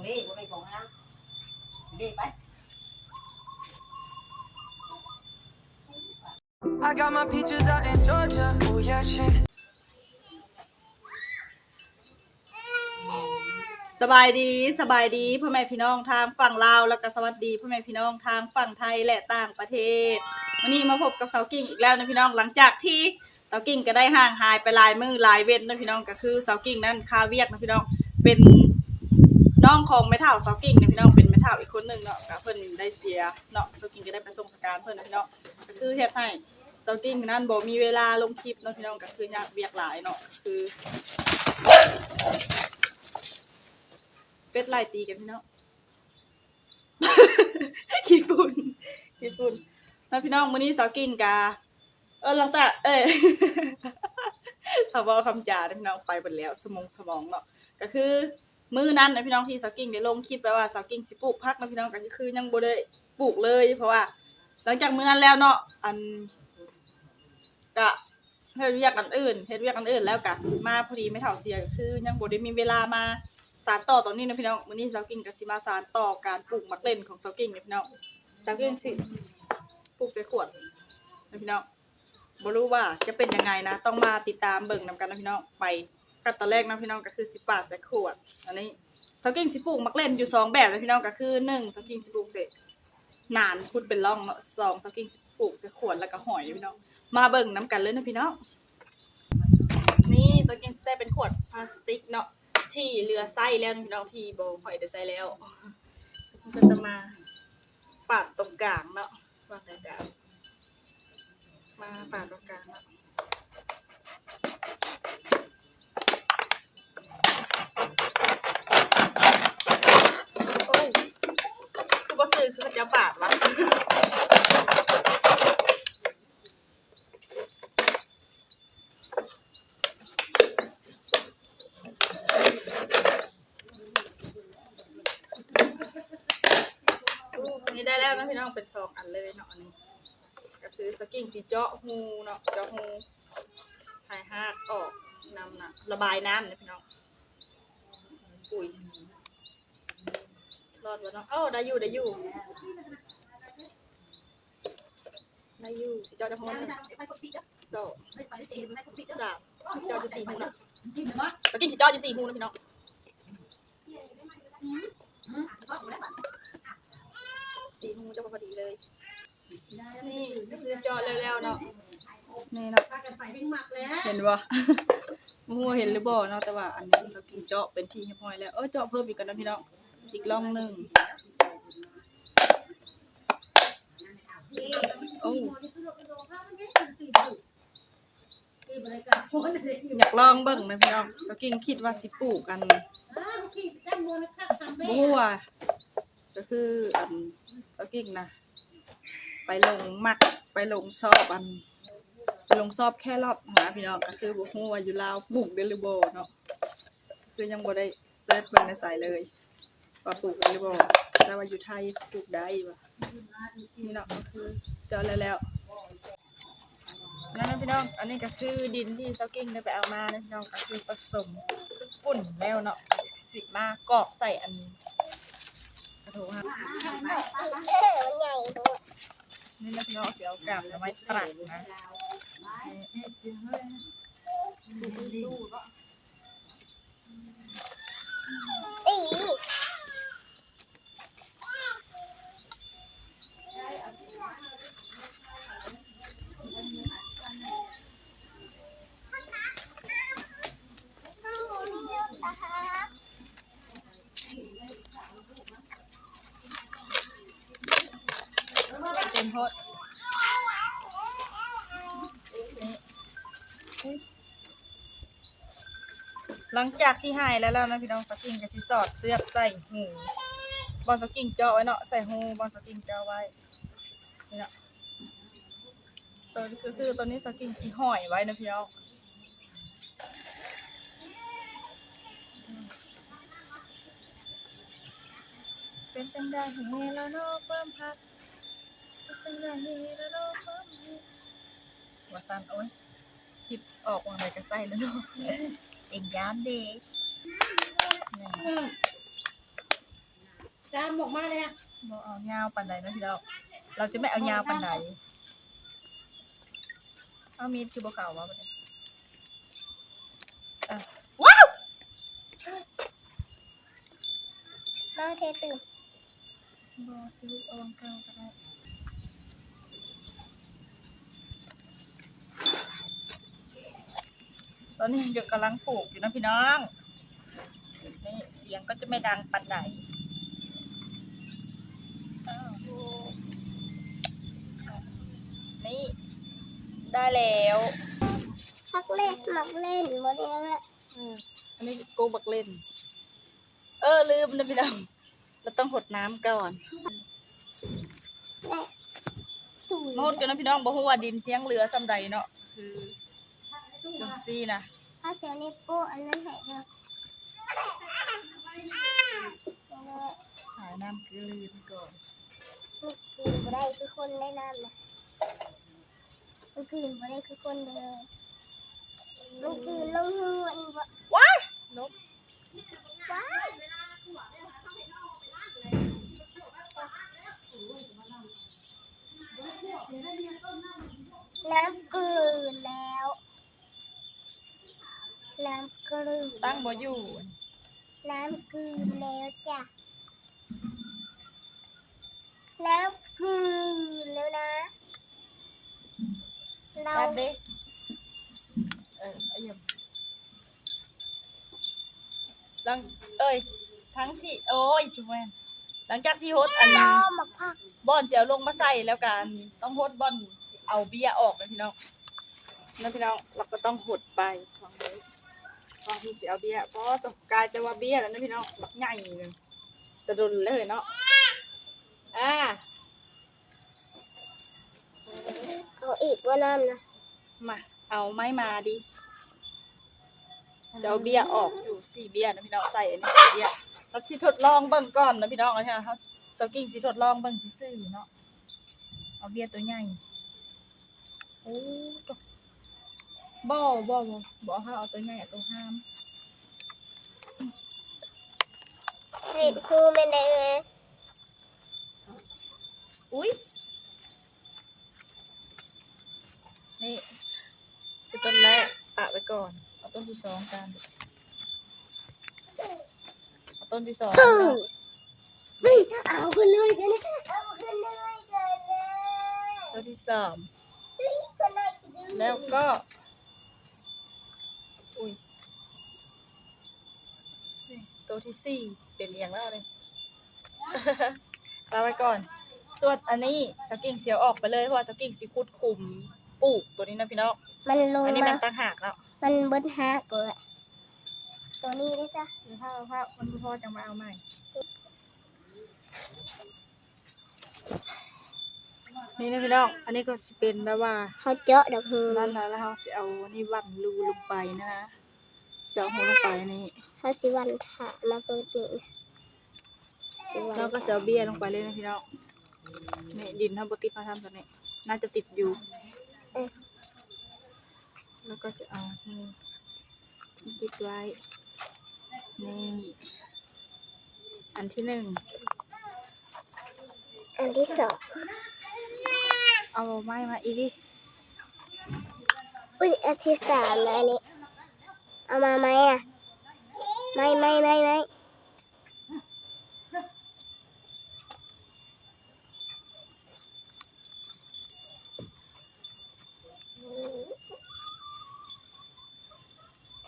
ເດ້ ບໍ່ແມ່ນຂອງງາມ ເດ້ໄປ. I got my peaches out in Georgia. Oh yeah, shit. ສະບາຍດີ ສະບາຍດີພໍ່ແມ່ພີ່ນ້ອງທາງຝັ່ງລາວ ແລ້ວກໍສະຫວັດດີພໍ່ແມ່ພີ່ນ້ອງທາງຝັ່ງໄທ ແລະ ຕ່າງປະເທດ. ມື້ນີ້ມາພົບກັບສາວກິ່ງອີກແລ້ວນະພີ່ນ້ອງ ຫຼັງຈາກທີ່ ສາວກິ່ງກໍໄດ້ຫ່າງຫາຍໄປຫຼາຍມື້ຫຼາຍເວັນເນາະພີ່ນ້ອງ. ກໍຄືສາວກິ່ງນັ້ນຄາວຽກເນາະພີ່ນ້ອງ ເປັນນ້ອງຂອງແມ່ເຖົ້າສາວກິ່ງເນາະພີ່ນ້ອງ ເປັນແມ່ເຖົ້າອີກຄົນໜຶ່ງເນາະ ກໍເພິ່ນໄດ້ເສຍເນາະ ສາວກິ່ງກໍໄດ້ໄປສົ່ງສະການເພິ່ນເນາະພີ່ນ້ອງ. ກໍຄືເຮັດໃຫ້ສາວກິ່ງນັ້ນບໍ່ມີເວລາລົງຄລິບເນາະພີ່ນ້ອງ ກໍຄືຍາກວຽກຫຼາຍເນາະ ກໍຄືເປັດໄລ່ຕີກັນພີ່ນ້ອງ. ຂີ້ຝຸ່ນ ຂີ້ຝຸ່ນເນາະພີ່ນ້ອງ. ມື້ນີ້ສາວກິ່ງກະ ເອີ ຫຼັງຈາກ ເອີຍ ຄຳເວົ້າຄຳຈາເນາະພີ່ນ້ອງ ໄປເບິດແລ້ວ ສະໝົງສະໝອງເນາະ. ກໍຄືມື້ນັ້ນນະພີ່ນ້ອງ ທີ່ສາວກິ່ງໄດ້ລົງຄລິບໄປວ່າສາວກິ່ງຊິປູກຜັກເນາະພີ່ນ້ອງ ກໍຄືຍັງບໍ່ໄດ້ປູກເລີຍ ເພາະວ່າຫຼັງຈາກມື້ນັ້ນແລ້ວເນາະ ອັນ ກະ ເຮັດວຽກອັນອື່ນ ເຮັດວຽກອັນອື່ນແລ້ວກະມາພໍດີແມ່ເຖົ້າເສຍ ກໍຄືຍັງບໍ່ໄດ້ມີເວລາມາສານຕໍ່ຕອນນີ້ນະພີ່ນ້ອງ. ມື້ນີ້ສາວກິ່ງກໍຊິມາສານຕໍ່ການປູກໝາກເລັ່ນຂອງສາວກິ່ງນີ້ພີ່ນ້ອງ. ສາວກິ່ງຊິປູກໃສ່ຂວດນະພີ່ນ້ອງ ບໍ່ຮູ້ວ່າຈະເປັນຍັງໄງນະ ຕ້ອງມາຕິດຕາມເບິ່ງນຳກັນນະພີ່ນ້ອງ. ໄປຂັ້ນຕອນແລກນະພີ່ນ້ອງ ກໍຄືຊິປາດໃສ່ຂວດ. ອັນນີ້ສາວກິ່ງຊິປູກໝາກເລັ່ນຢູ່ສອງແບບນະພີ່ນ້ອງ ກໍຄືໜຶ່ງ ສາວກິ່ງຊິປູກໃສ່ ໜານ ຂຸດເປັນຮ່ອງເນາະ ສອງ ສາວກິ່ງປູກໃສ່ຂວດ ແລ້ວກໍຫອຍພີ່ນ້ອງ. ມາເບິ່ງນຳກັນເລີຍເນາະພີ່ນ້ອງ. ນີ້ສາວກິ່ງຊິໃສ່ເປັນຂວດພລາສຕິກເນາະ ທີ່ເຫຼືອໃຊ້ແລ້ວເນາະພີ່ນ້ອງ ທີ່ບໍ່ຄ່ອຍໄດ້ໃຊ້ແລ້ວ. ສາວກິ່ງກໍຈະມາປາດຕົງກາງເນາະ ປາດຕົງກາງ ມາປາດຕົງກາງເນາະ. ໂອ້ຍ ຄືບໍ່ຊື່ ຄືເຂົາເຈົ້າປາດວະ. ນີ້ໄດ້ແລ້ວເນາະພີ່ນ້ອງ ເປັນສອງອັນເລີຍເນາະ. ອັນນີ້ກໍຄືສາວກິ່ງຊິເຈາະຮູເນາະ ເຈາະຮູໃຫ້ຮາກອອກນຳນະ ລະບາຍນ້ຳເນາະພີ່ນ້ອງ. ປຸ້ຍ ລອດບໍ່ເນາະ? ໂອ້ ໄດ້ຢູ່ ໄດ້ຢູ່ ໄດ້ຢູ່. ຊິເຈາະຈັກຫົວໜຶ່ງ ສອງ ສາມ ເຈາະຢູ່ສີ່ຮູເນາະ. ສາວກິ່ງຊິເຈາະຢູ່ສີ່ຮູເນາະພີ່ນ້ອງ. ສີ່ຮູເຈາະພໍດີເລີຍ. ນີ້ຄືເຈາະແລ້ວໆເນາະ. ນີ້ເນາະ ເຫັນບໍ່? ບໍ່ຮູ້ວ່າເຫັນຫຼືບໍ່ເນາະ ແຕ່ວ່າອັນນີ້ສາວກິ່ງເຈາະເປັນທີ່ຮຽບຮ້ອຍແລ້ວ. ເອີ ເຈາະເພີ່ມອີກກ່ອນເນາະພີ່ນ້ອງ ອີກລ່ອງໜຶ່ງ. ໂອ້ ຢາກລອງເບິ່ງນະພີ່ນ້ອງ. ສາວກິ່ງຄິດວ່າຊິປູກອັນ ບໍ່ຮູ້ວ່າ ກໍຄືອັນສາວກິ່ງນະ ໄປຫຼົງມັກ ໄປຫຼົງຊອບອັນ ໄປຫຼົງຊອບແຄຣອດຫັ້ນນະພີ່ນ້ອງ. ກໍຄືບໍ່ຮູ້ວ່າຢູ່ລາວປູກໄດ້ຫຼືບໍ່ເນາະ ຄືຍັງບໍ່ໄດ້ເສີດເບິ່ງໃນໃສເລີຍວ່າປູກໄດ້ຫຼືບໍ່ ແຕ່ວ່າຢູ່ໄທປູກໄດ້ວ່າ. ນີ້ເນາະ ກໍຄືເຈາະແລ້ວໆ. ນັ້ນນະພີ່ນ້ອງ ອັນນີ້ກໍຄືດິນທີ່ສາວກິ່ງໄດ້ໄປເອົາມານະພີ່ນ້ອງ ກໍຄືປະສົມຝຸ່ນແລ້ວເນາະ ຊິມາກອກໃສ່ອັນກະໂທງຫັ້ນ. ນີ້ນະພີ່ນ້ອງ ຊິເອົາກາບໄວ້ຕາກນະ. ເຕັມໂພດ. ຫຼັງຈາກທີ່ຫາຍແລ້ວນະພີ່ນ້ອງ ສາວກິ່ງກໍຊິສອດເຊືອກໃສ່ຮູ ບ່ອນສາວກິ່ງເຈາະໄວ້ເນາະ ໃສ່ຮູບ່ອນສາວກິ່ງເຈາະໄວ້. ນີ້ເນາະ ໂຕນີ້ຄື ຄືໂຕນີ້ສາວກິ່ງຊິຫ້ອຍໄວ້ນະພີ່ນ້ອງ. ເປັນຈັ່ງໃດແດ່ລະເນາະຄວາມຮັກ ເປັນຈັ່ງໃດແດ່ລະເນາະຄວາມຮັກ ວ່າຊັ້ນ. ໂອ້ຍ ຄິດອອກວ່າໃດກໍໃສ່ລະເນາະ ເປັນຢ້ານເດ້. ອືມ. ຕາມອອກມາເລີຍນະ. ບໍ່ເອົາຍາວປານໃດເນາະພີ່ນ້ອງ, ເຮົາຈະໄມ່ເອົາຍາວປານໃດ. ເອົາມີດຄືບໍ່ເຂົ້າວະບັດນີ້. ເອີ ວ້າວ! ມາເທຕື່ມ. ບໍ່ ຊິເອົາອັນເກົ່າກໍໄດ້. ຕອນນີ້ກໍກຳລັງປູກຢູ່ນະພີ່ນ້ອງ. ນີ້ສຽງກໍຈະໄມ່ດັງປານໃດ. ນີ້ ໄດ້ແລ້ວ. ພັກເຫຼັ້ນ ມັກເຫຼັ້ນບໍ່ນີ້? ເອີ ອັນນີ້ກົກບັກເຫຼັ້ນ. ເອີ ລືມນະພີ່ນ້ອງ, ເຮົາຕ້ອງຫົດນ້ຳກ່ອນ. ມາຫົດກັນນະພີ່ນ້ອງ, ບໍ່ຮູ້ວ່າດິນຊິຍັງເຫຼືອສ່ຳໃດເນາະ. ຄືຈັ່ງຊີ້ນະ. ເຮົາຊິເອົານິ້ວໂປ້ອັນນັ້ນໃຫ້ເນາະ. ຫານ້ຳກືນກ່ອນ. ມັນກືນບໍ່ໄດ້ຄືຄົນໃນນ້ຳນະ. ມັນກືນບໍ່ໄດ້ຄືຄົນເດີ. ມັນກືນລົງຮູອັນນີ້ບໍ່? ວ້າຍ! ລົບ. ວ້າຍ! ນ້ຳກືນແລ້ວ. ນ້ຳກືນ. ຕັ້ງບໍ່ຢູ່. ນ້ຳກືນແລ້ວຈ້ະ. ນ້ຳກືນແລ້ວນະ. ເຮົາ ຕັດເດ້. ເອີ ອາຍຸ ຫຼັງ ເອີຍ ທັງທີ່ ໂອ້ຍ ຊິແມ່ນ ຫຼັງຈາກທີ່ຫົດອັນ ເຮົາໝາກຜັກ ບ່ອນຊິເອົາລົງມາໃສ່ແລ້ວກະ ອັນ ຕ້ອງຫົດບ່ອນຊິເອົາເບ້ຍອອກນະພີ່ນ້ອງ ນະພີ່ນ້ອງ. ເຮົາກໍຕ້ອງຫົດໄປ ຂອງ ຂອງທີ່ຊິເອົາເບ້ຍ ເພາະວ່າກາຍແຕ່ວ່າເບ້ຍແລ້ວນະພີ່ນ້ອງ ບັກໃຫຍ່ໜຶ່ງ ແຕ່ດົນເລີຍເນາະ. ອາ ເອົາອີກບໍ່ນ້ຳນະ? ມາ ເອົາໄມ້ມາດິ ຈະເອົາເບ້ຍອອກຢູ່ ສີ່ເບ້ຍນະພີ່ນ້ອງ ໃສ່ອັນນີ້ສີ່ເບ້ຍ. ເຮົາຊິທົດລອງເບິ່ງກ່ອນນະພີ່ນ້ອງ ເຮົາ ສາວກິ່ງຊິທົດລອງເບິ່ງຊື່ໆເນາະ. ເອົາເບ້ຍຕົວໃຫຍ່. ໂອ້ ບໍ່ ບໍ່ ບໍ່ ບໍ່ເອົາ ເອົາຕົວໃຫຍ່ ເອົາຕົວງາມ. ເຮັດຮູແມ່ນໃດເອີຍ? ອຸ້ຍ ນີ້ ຄືຕົ້ນແລກປະໄວ້ກ່ອນ ເອົາຕົ້ນທີສອງກັນ ເອົາຕົ້ນທີສອງ ເອົາຂຶ້ນເລີຍກັນ ເອົາຂຶ້ນເລີຍກັນ ຕົ້ນທີສາມ ແລ້ວກໍ ອຸ້ຍ ໂຕທີສີ່ ເປັນອີ່ຫຍັງແລ້ວນີ້ ລາໄວ້ກ່ອນ. ສ່ວນອັນນີ້ສາວກິ່ງຊິເອົາອອກໄປເລີຍ ເພາະວ່າສາວກິ່ງຊິຂຸດຂຸມປູກໂຕນີ້ນະພີ່ນ້ອງ. ມັນລົງ ອັນນີ້ແມ່ນຕ່າງຫາກເນາະ ມັນເບິດຮາກເລີຍ ໂຕນີ້ເດ້ຊະ. ເອີ ເອົາ ເອົາ ມັນບໍ່ພໍ ຈັ່ງມາເອົາໃໝ່. ນີ້ນະພີ່ນ້ອງ ອັນນີ້ກໍຊິເປັນແບບວ່າ ເຮົາເຈາະດອກຫື ນັ້ນລະ ແລ້ວເຮົາຊິເອົາອັນນີ້ຫວ່ານຮູລົງໄປນະ ເຈາະຮູລົງໄປນີ້ ເຮົາຊິຫວ່ານຖາມາເບິ່ງນີ້ ແລ້ວກໍຊິເອົາເບ້ຍລົງໄປເລີຍນະພີ່ນ້ອງ. ນີ້ດິນເຮົາບໍ່ຕິດ ເຮົາທຳຕົວນີ້ ໜ້າຈະຕິດຢູ່ ເອີ ແລ້ວກໍຈະເອົາ ຕິດໄວ້ ນີ້ ອັນທີໜຶ່ງ ອັນທີສອງ ເອົາໄມ້ມາອີກດິ. ອຸ້ຍ ອັນທີສາມລະອັນນີ້ ເອົາມາໄມ້ອະ ໄມ້ ໄມ້ ໄມ້ ໄມ້.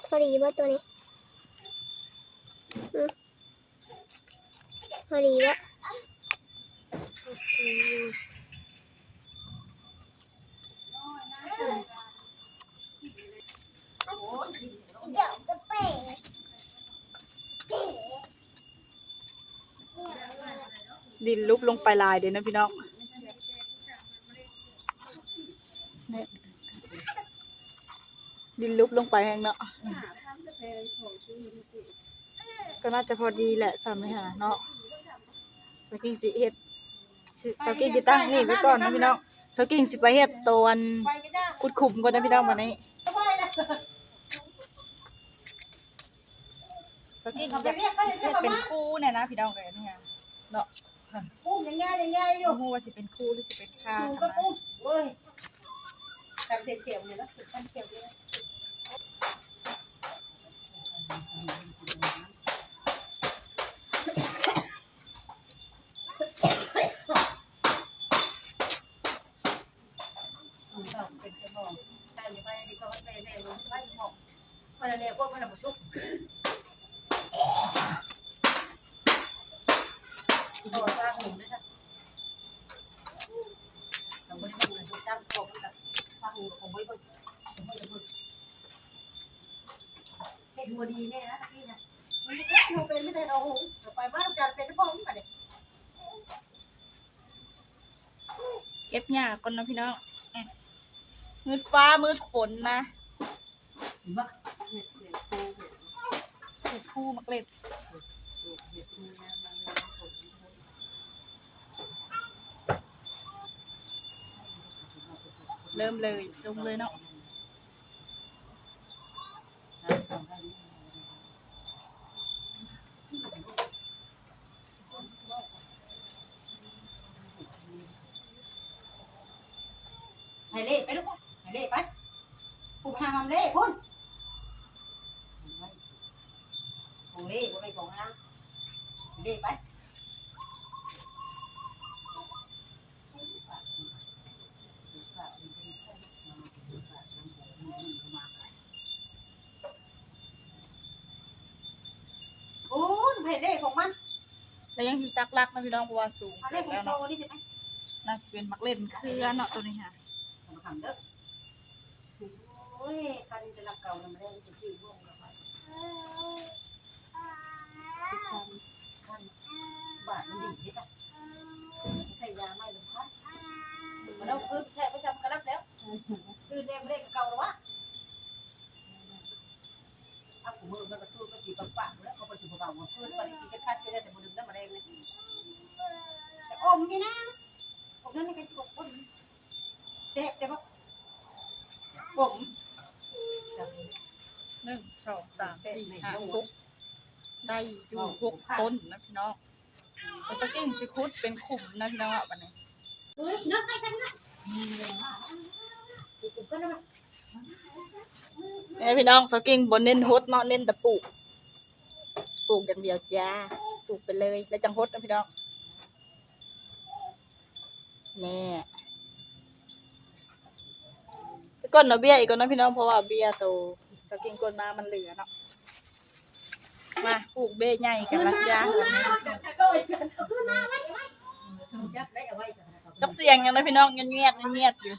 ພໍດີບໍ່ໂຕນີ້? ອືມ ພໍດີບໍ່? ໂອເຄ. ດິນຫຼຸບລົງໄປຫຼາຍເດ້ນະພີ່ນ້ອງ ດິນຫຼຸບລົງໄປແຮງເນາະ. ກໍໜ້າຈະພໍດີແຫຼະ ສ່ຳນີ້ຫັ້ນນະເນາະ. ສາວກິ່ງຊິເຮັດ ສາວກິ່ງຊິຕັ້ງນີ້ໄວ້ກ່ອນນະພີ່ນ້ອງ. ສາວກິ່ງຊິໄປເຮັດໂຕອັນຂຸດຂຸມກ່ອນນະພີ່ນ້ອງ ບາດນີ້. ສາວກິ່ງຢາກເຮັດເປັນຄູແນ່ນະພີ່ນ້ອງເອີຍ ອັນນີ້ຫັ້ນ. ເນາະ ປູກຍັງງ່າຍ ຍັງງ່າຍຢູ່ ບໍ່ຮູ້ວ່າຊິເປັນຄູ່ ຫຼື ຊິເປັນຂ້າ ປູກກໍປູກ ໂອ້ຍ ຕຳເສັ້ນຂຽວນີ້ເນາະ ຕຳຂຽວນີ້ ເຮັດບໍ່ດີແນ່ນະ ຕະກີ້ນະ ມັນເຮັດບໍ່ເປັນ ມີແຕ່ເອົາຫູໄປມາຈານເປັນພໍ່ມັນບາດນີ້. ເກັບຫຍ້າກ່ອນເນາະພີ່ນ້ອງ ອືມ ມືດຟ້າມືດຝົນນະ ເຫັນບໍ່ ເຫັດ ເຫັດພູ ເຫັດພູ ໝາກເລັດ ເລີ່ມເລີຍ ລົງເລີຍເນາະ. ໃຫ້ເລໄປລູກ ໃຫ້ເລໄປ ຜູ້ຫາຫອມເລພຸ້ນ ຂອງເລບໍ່ແມ່ນຂອງຫາ ເລໄປ. ໂອ້ຍ ເຫັນເລຂອງມັນ ແລ້ວຍັງຊິສັກຫຼັກນະພີ່ນ້ອງ ເພາະວ່າສູງເກີນແລ້ວເນາະ ໜ້າຊິເປັນໝາກເລັດເຄືອເນາະ ໂຕນີ້ຫາ ໂອ້ຍ ຄັນຈະລັກເກົ່ານຳແລ້ວຈະຊື້ບໍ່ກັບໄປ ຄັນ ຄັນ ບາດມັນດີເດ້ ໃສ່ຢາໃໝ່ລຳຄານ ມາເອົາຄືນໃຊ້ປະຈຳກະລັບແລ້ວ ຄືນແດ່ບໍ່ໄດ້ຄືເກົ່າແລ້ວວະ. ເອົາ ຜູ້ມື້ມັນກະສູດກະຊິປາກໆ ແລ້ວເຂົາບໍ່ຊິບໍ່ເອົາ ສູດປານນີ້ຊິເກັບຄັດຢູ່ແລ້ວ ແຕ່ບໍ່ດຶງນຳມາແລງນີ້ ອມນີ້ນາ ອມນັ້ນນີ້ກະຊິອົບຄົນ ແຊບແຕ່ບໍ່ ອມ ໜຶ່ງ ສອງ ສາມ ສີ່ ຫ້າ ຫົກ ໄດ້ຢູ່ຫົກຕົ້ນນະພີ່ນ້ອງ ແຕ່ສະກິງຊິຂຸດເປັນຂຸມນະພີ່ນ້ອງເນາະ ບາດນີ້ ນີ້ນະພີ່ນ້ອງ ສະກິງບໍ່ເນັ້ນຫົດເນາະ ເນັ້ນແຕ່ປູກ ປູກຢ່າງດຽວຈ້າ ປູກໄປເລີຍ ແລ້ວຈັ່ງຫົດນະພີ່ນ້ອງ ແນ່ ໄປກ່ອນເນາະ ເບ້ຍອີກກ່ອນເນາະພີ່ນ້ອງ ເພາະວ່າເບ້ຍໂຕສະກິງກົນມາມັນເຫຼືອເນາະ. ມາ ປູກເບ້ໃຫຍ່ກັນລະຈ້າ ຈັກສຽງຫຍັງນະພີ່ນ້ອງ ງຽດໆ ງຽດໆ ຢູ່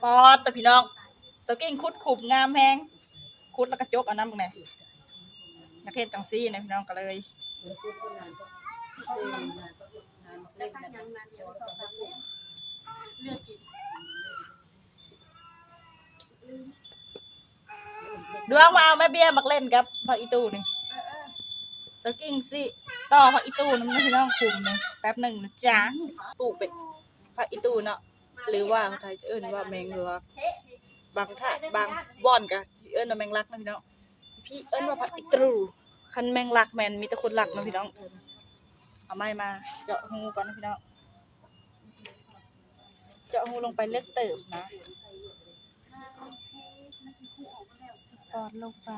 ປອດ ຕະພີ່ນ້ອງ ສະກິງຂຸດຂຸມງາມແຮງ ຂຸດແລ້ວກະຈົກເອົານຳ ເບິ່ງແນ່ ຢາກເຮັດຈັ່ງຊີ້ນະພີ່ນ້ອງ ກະເລີຍ ດວງມາເອົາແມ່ເບ້ຍ ໝາກເລັດກັບຜັກອີ່ຕູ່ນີ້ ສະກິງຊິຕໍ່ຜັກອີ່ຕູ່ນຳນະພີ່ນ້ອງ ຂຸມໜຶ່ງ ແປັບໜຶ່ງນະຈ້າ ປູກເປັນຜັກອີ່ຕູ່ເນາະ ຫຼືວ່າໄທຈະເອີ້ນວ່າແມງລັກ ບາງທ່າ ບາງບ່ອນກະຊິເອີ້ນວ່າແມງລັກນະພີ່ນ້ອງ ພີ້ເອີ້ນວ່າຜັກອີ່ຕູ່ ຄັນແມງລັກແມ່ນມີແຕ່ຄົນລັກເນາະພີ່ນ້ອງ. ເອົາໄມ້ມາເຈາະຮູກ່ອນນະພີ່ນ້ອງ ເຈາະຮູລົງໄປເລິກເຕີບນະ ຕອນລົງໄປ.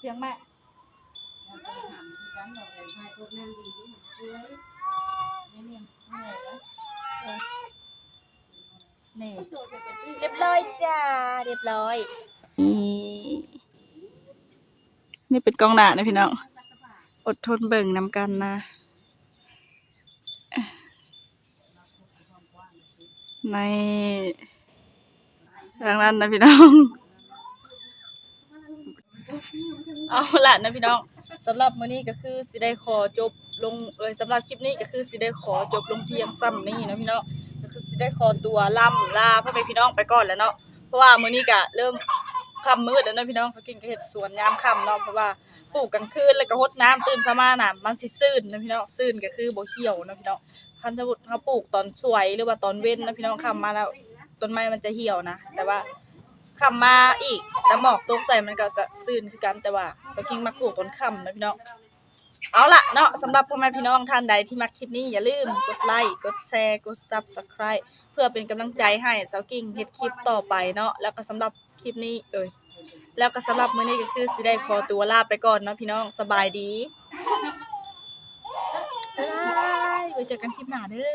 ພຽງແມ່ ນີ້ ຮຽບຮ້ອຍຈ້າ ຮຽບຮ້ອຍ. ນີ້ ນີ້ເປັນກ້ອງໜ້ານະພີ່ນ້ອງ ອົດທົນເບິ່ງນຳກັນນະ. ໃນທາງນັ້ນນະພີ່ນ້ອງ. ເອົາລະນະພີ່ນ້ອງ ສຳລັບມື້ນີ້ກໍຄືຊິໄດ້ຂໍຈົບລົງ ເອີຍ ສຳລັບຄລິບນີ້ກໍຄືຊິໄດ້ຂໍຈົບລົງພຽງສ່ຳນີ້ເນາະພີ່ນ້ອງ. ກໍຄືຊິໄດ້ຂໍຕົວລ່ຳລາພໍ່ແມ່ພີ່ນ້ອງໄປກ່ອນແລ້ວເນາະ ເພາະວ່າມື້ນີ້ກໍເລີ່ມຄ່ຳມືດແລ້ວເນາະພີ່ນ້ອງ. ສາວກິ່ງກໍເຮັດສວນຍາມຄ່ຳເນາະ ເພາະວ່າປູກກາງຄືນ ແລ້ວກໍຫົດນ້ຳ ຕື່ນເຊົ້າມານະມັນຊິຊືນເນາະພີ່ນ້ອງ. ຊືນກໍຄືບໍ່ຫ່ຽວເນາະພີ່ນ້ອງ. ຄັນສົມມຸດເຮົາປູກຕອນສວຍ ຫຼືວ່າຕອນເວັນນະພີ່ນ້ອງ ຄ່ຳມາແລ້ວຕົ້ນໄມ້ມັນຈະຫ່ຽວນະ ແຕ່ວ່າຄ່ຳມາອີກ ແລ້ວໝອກຕົກໃສ່ ມັນກໍຈະຊືນຄືກັນ. ແຕ່ວ່າສາວກິ່ງມັກປູກຕອນຄ່ຳນະພີ່ນ້ອງ. ເອົາລະເນາະ ສຳລັບພໍ່ແມ່ພີ່ນ້ອງທ່ານໃດທີ່ມັກຄລິບນີ້ ຢ່າລືມກົດໄລ ກົດແຊ ກົດ Subscribe ເພື່ອເປັນກຳລັງໃຈໃຫ້ສາວກິ່ງເຮັດຄລິບຕໍ່ໄປເນາະ. ແລ້ວກໍສຳລັບຄລິບນີ້ ເອີຍ ແລ້ວກໍສຳລັບມື້ນີ້ກໍຄືຊິໄດ້ຂໍຕົວລາໄປກ່ອນເນາະພີ່ນ້ອງ. ສະບາຍດີ ບາຍບາຍ ໄວ້ເຈີກັນຄລິບໜ້າເດີ.